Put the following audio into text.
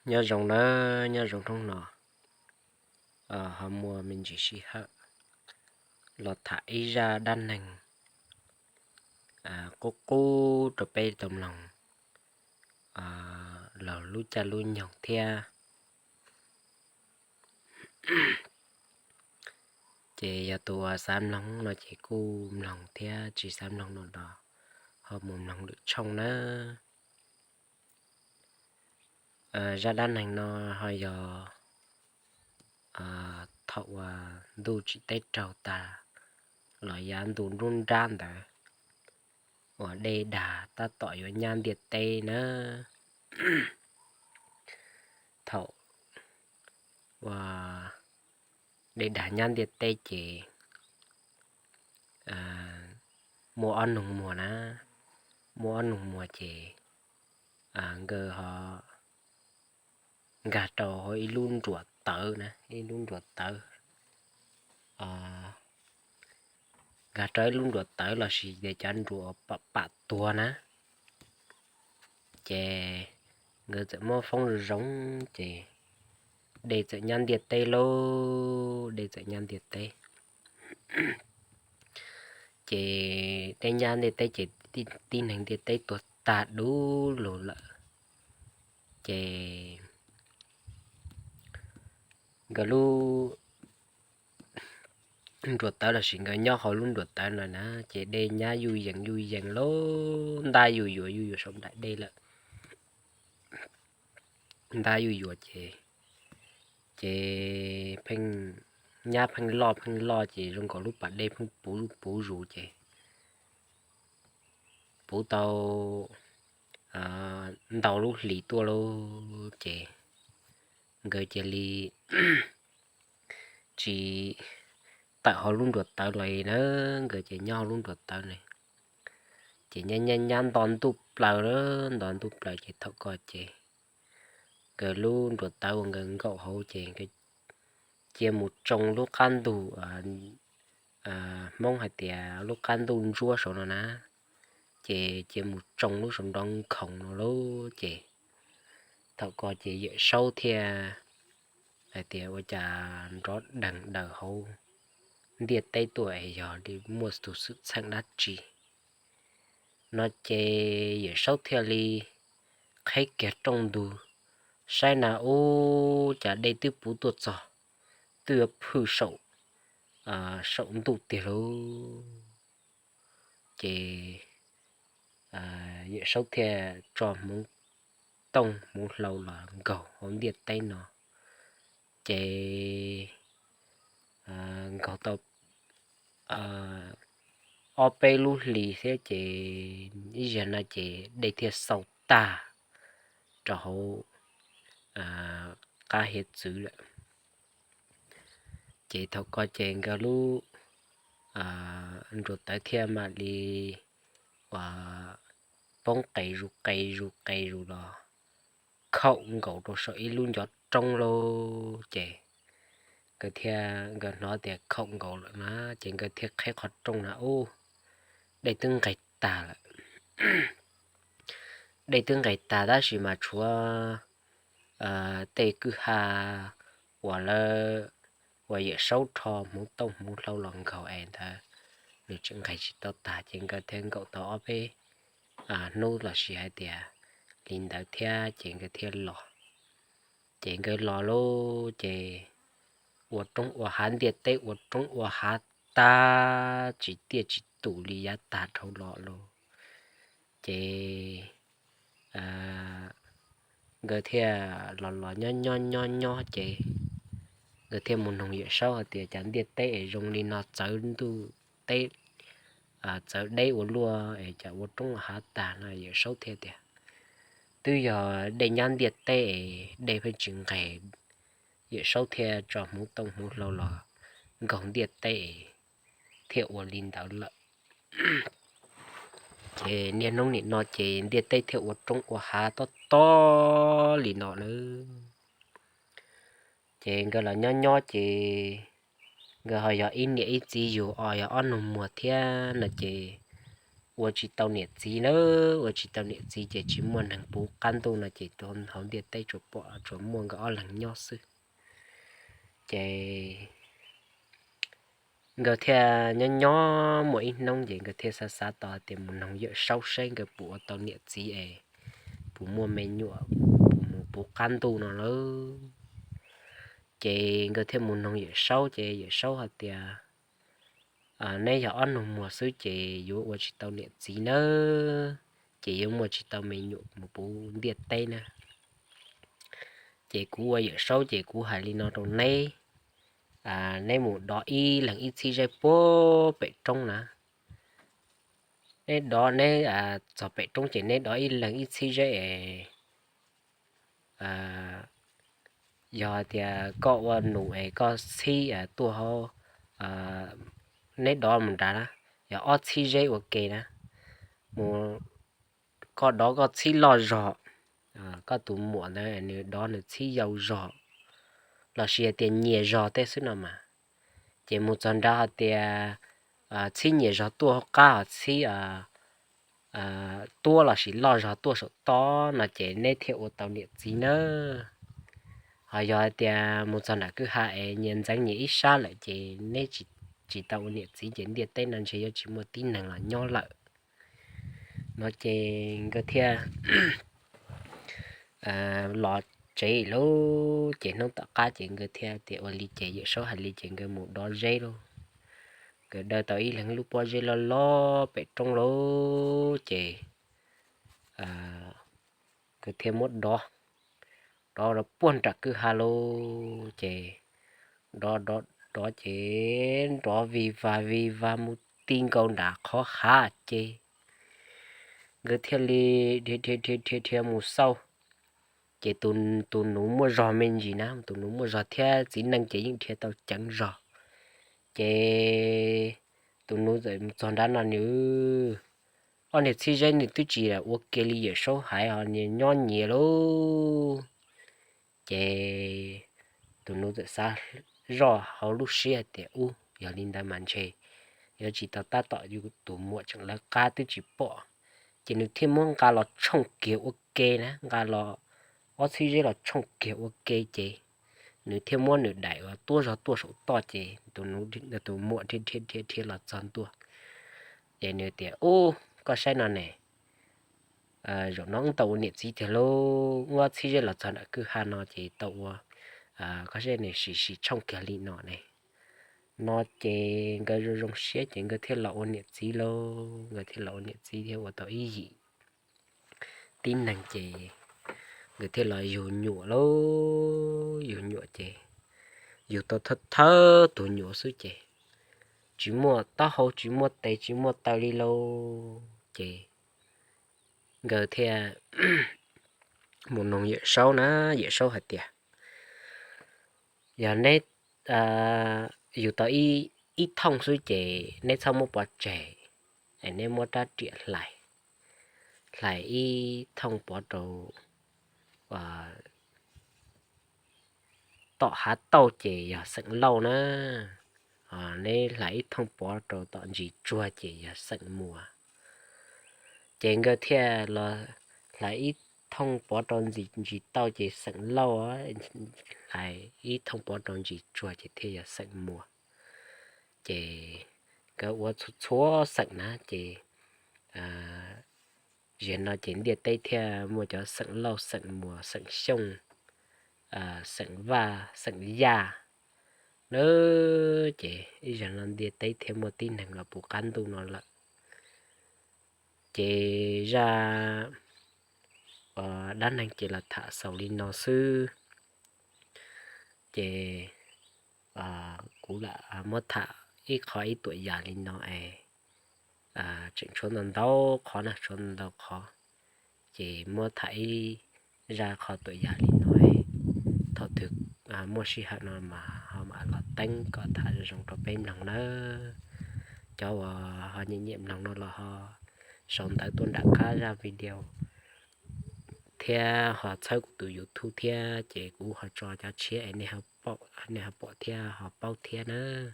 Nyob zoo nawb, nyob zoo hnub no, ho muaj me ntsis sij hawm los tham ib zaj dab neeg qub qub rau peb tau mloog los lub caij lub nyoog thiab. Ces yog tus uas xav mloog no ces kuj mloog thiab, tsis xav mloog no los ho mus mloog lwm tshooj nawb. Zaj dab neeg no ho yog thaum uas ntuj tsim teb raug tag los yav ntu nruab nrab ntawd uas dej dag tab tom yuav nyab ntiaj teb nawb. Thaum uas dej dag nyab ntiaj teb ces muaj ob nug muag na, muaj ob nug muag ces nkawd ho nkag rau hauv ib lub nruas tawv na, ib lub nruas tawv, nkag rau ib lub nruas tawv lossis tias cov nruas pam pam tuag na. Ces nkawd txawm muab foob zoo zoo ces dej txawm nyab ntiaj teb lauj, dej txawm nyab ntiaj teb. Ces dej nyab ntiaj teb ces tib neeg ntiaj teb tuag tag dub lug lawm. Ces nkawd lub nruas tawv lossis nkawd nyob hauv lub nruas tawv no na, ces dej nyab yuj yees yuj yees lauj, ntab yuj yuav yuj yuav saum nraim dej lawm. Ntab yuj yuav ces, ces pheej nyab pheej loj pheej loj ces zoo nkaus lub pas dej pheej puv puv zus ces puv tau ntau lub hlis tuaj lauj. Ces nkawd cia li tsis tawm hauv lub nruas tawv los na, nkawd ces nyob hauv lub nruas tawv ne. Ces nyab nyab nyab nto ntuj plaws, nto ntuj plaws ces thaum ko ces nkawd lub nruas tawv uas nkawd nkaum hauv ces cia mus tsoo lub qab ntug, Hmoob hais tias lub qab ntuj ntsuab saud no na, ces cia mus tsoo lub saum nrov nkhoos no lauj. Ces thaum ko ces Yawm Saub thiaj hais tias ua cas nrov deeg daws hauv ntiaj teb tuaj es yog li muaj tus xwm txheej dab tsi no. Ces Yawm Saub thiaj li qheb kiag rooj ntug saib na, ub, cas dej twb puv tuaj txog, twb yuav phwj saum, saum ntuj tiag lauj. Ces Yawm Saub thiaj tso hmoov tooj hmoov hlau los nkaug hauv ntiaj teb no. Ces nkaug tau ob peb lub hlis thiab ces ib zaug no ces dej thiaj xau tag rau hauv qab hiav txwv lawm. Ces thaum ko ces nkawd lub nruas tawv thiaj mam li uas poob qes zus qes zus qes zus los khaum nkaus rau saum ib lub ncov roob lauj. Ces nkawd thiaj, nkawd hnov tias khaum nkaus lawm na, ces nkawd thiaj qheb qhov rooj na, ub, dej twb nqes tag lawm. Dej twb nqes tag tab sis mas tshuav tej kwj ha uas lawv, uas Yawm Saub rho hmoov tooj hmoov hlau los nkaug es ntawd nws tseem nqes tsis tau tag, ces nkawd thiaj nkaum tau ob peb hnub lossis hais tias li ntawd thiab ces nkawd thiaj los. Ces nkawd los lauj, ces ua roob ua hav, ntiaj teb ua roob ua hav tag tsis tiaj tsis tus li, yav tag dhau los lauj. Ces nkawd thiaj los los nyob nyob nyob nyob ces nkawd thiaj mus noog Yawm Saub hais tias cas ntiaj teb es zoo li no, txawv ntuj teb, txawv deb ua luaj es cas ua roob ua hav tag no. Yawm Saub thiaj tias twb yog dej nyab ntiaj teb es dej pheej tsis nqes, Yawm Saub thiaj tso hmoov tooj hmoov hlau los nkaug ntiaj teb es thiaj ua li ntawd lawm. Ces niaj hnub nim no ces ntiaj teb thiaj ua roob ua hav tob tob li no lawm. Ces nkawd los nyob nyob ces nkawd ho yog ib niam ib txiv yug os, yog ob nus muag thiab no ces ua tsis tau niam txiv nawb, ua tsis tau niam txiv ces tsis muaj neeg puv qab ntuj no ces hauv ntiaj teb tsuas pom tsuas muaj nkawd ob leeg nyob xwb. Ces nkawd thiaj nyob nyob muaj ib hnub ces nkawd thiaj xav xav tau hais tias mus noog Yawm Saub saib nkawd puas ua tau niam txiv es puas muaj me nyuam, puas mus puv qab ntuj no lauj. Ces nkawd thiaj mus noog Yawm Saub ces Yawm Saub hais tias, neb yog ob nus muag xwb ces yuav ua tsis tau niam txiv nawb, ces yuav muaj tsis tau me nyuam mus puv ntiaj teb na. Ces kuv ua Yawm Saub ces kuv hais li no rau neb, neb mus dov ib leeg ib txhib zeb puag pem roob na. Neb dov neb txog pem roob ces neb dov ib leeg ib txhib zeb es yog hais tias koj ua nus es koj txhib tuaj hauv, neb dov mus nrad na, yog ob txhib zeb ua ke na, mus, koj dov koj txhib loj zog, koj tus muam ntawd nws dov nws txhib yau zog, lossis hais tias nyias zog tej xwb no mas. Ces mus txog nrad hais tias txhib nyias zog tuaj hauv qab, ho txhib tuab lossis loj zog tuaj saum toj no ces neb thiaj ua tau niam txiv nawb. Ho yog hais tias mus txog nram kwj ha es nyias ntxeev nyias ib sab lawm ces neb tsis tau ua niam txiv ces ntiaj teb no ntshe yuav tsis muaj tib neeg los nyob lawm. No ces nkawd thiaj los tsev lauj. Ces hnub tom qab ces nkawd thiaj tias ua li ces Yawm Saub hais li ces nkawd mus dov zeb lauj. Nkawd daws tau ib leeg lub pob zeb loj loj pem roob lauj ces nkawd thiaj muab dov, dov rau puag nram kwj ha lauj. Ces dov dov dov ces nrov vig vag vig vag mus ti nkaus nram qhov hav ces nkawd thiaj li dhia dhia dhia dhia mus xauj. Ces tus nus muaj zog me ntsis na, tus nus muaj zog thiab txiv neej ces yeej dhia tau ceev zog. Ces tus nus txawm mus txog nrad no nws, ob niag txhib zeb nws twb tsis ua ke li Yawm Saub hais os, nyias nyob nyias lauj. Ces tus nus txawm xav zoj hauv lub siab hais tias ub, yog li ntawd mas ntshe yuav tsis tau tab tom yus tus muam tseem lawv qab twb tsis pom. Ces nws thiaj muab nqa los tshooj kiag ua ke na, nqa los ob txhib zeb los tshooj kiag ua ke ces nws thiaj muab nws daim uas tuab zog tuaj saum toj ces tus muam dhia dhia dhia dhia los txog ntua. Ces nws tias ub, koj saib no ne, zaum no wb tau ua niam txiv tiag lauj, wb ob txhib zeb los txog nram kwj ha no ces tau ua, koj saib ne, sim sim tshooj kiag li no ne. No ces nkawd zoo zoo siab ces nkawd thiaj los ua niam txiv lauj. Nkawd thiaj los ua niam txiv thiaj ua tau ib yim tib neeg ces nkawd thiaj los yug nyuam lauj. Yug nyuam ces yug tau thawj thawj tus nyuam xwb ces tsis muaj taub hau tsis muaj tes tsis muaj taw li lauj. Ces nkawd thiaj mus noog Yawm Saub na, Yawm Saub hais tias yog neb yug tau ib thooj xwb ces neb txhob muab pov tseg, es neb muab rab riam hlais, hlais ib thooj pov rau tom hav tauj ces yog xeem Lauj na. Neb hlais ib thooj pov rau tom ntsis tsuag ces yog xeem Muas. Ces nkawd thiaj los hlais ib thooj pov rau ntsis, ntsis tauj ces xeem Lauj, hlais ib thooj pov rau ntsis tsuag ces thiaj yog xeem Muas. Ces nkawd ua txhua txhua xeem na ces zaum no ces ntiaj teb thiaj muaj cov xeem Lauj, xeem Muas, xeem Xyooj, xeem Vaj, xeem Yaj na. Ces ib zaug no ntiaj teb thiaj muaj tib neeg los puv qab ntuj no lawm. Ces zaj dab neeg ces los tham xaus li no xwb. Ces kuv lam muab tham ib qho ib tuam yam li no es tseem tshuav ntau ntau qhov na, tshuav ntau ntau qhov. Ces muab tham ib zaj qho tuam yam li no es thaum twg muaj sij hawm no mas ho mam los teeb kom tham zoo zoo rau peb mloog nawb. Cov uas ho nyiam nyiam mloog no los ho sau ntawv tuaj nram qab zaj video thiab ho txhawb kuv tus YouTube thiab ces kuv ho tso cov tshiab es nej ho pom thiab ho paub thiab nawb.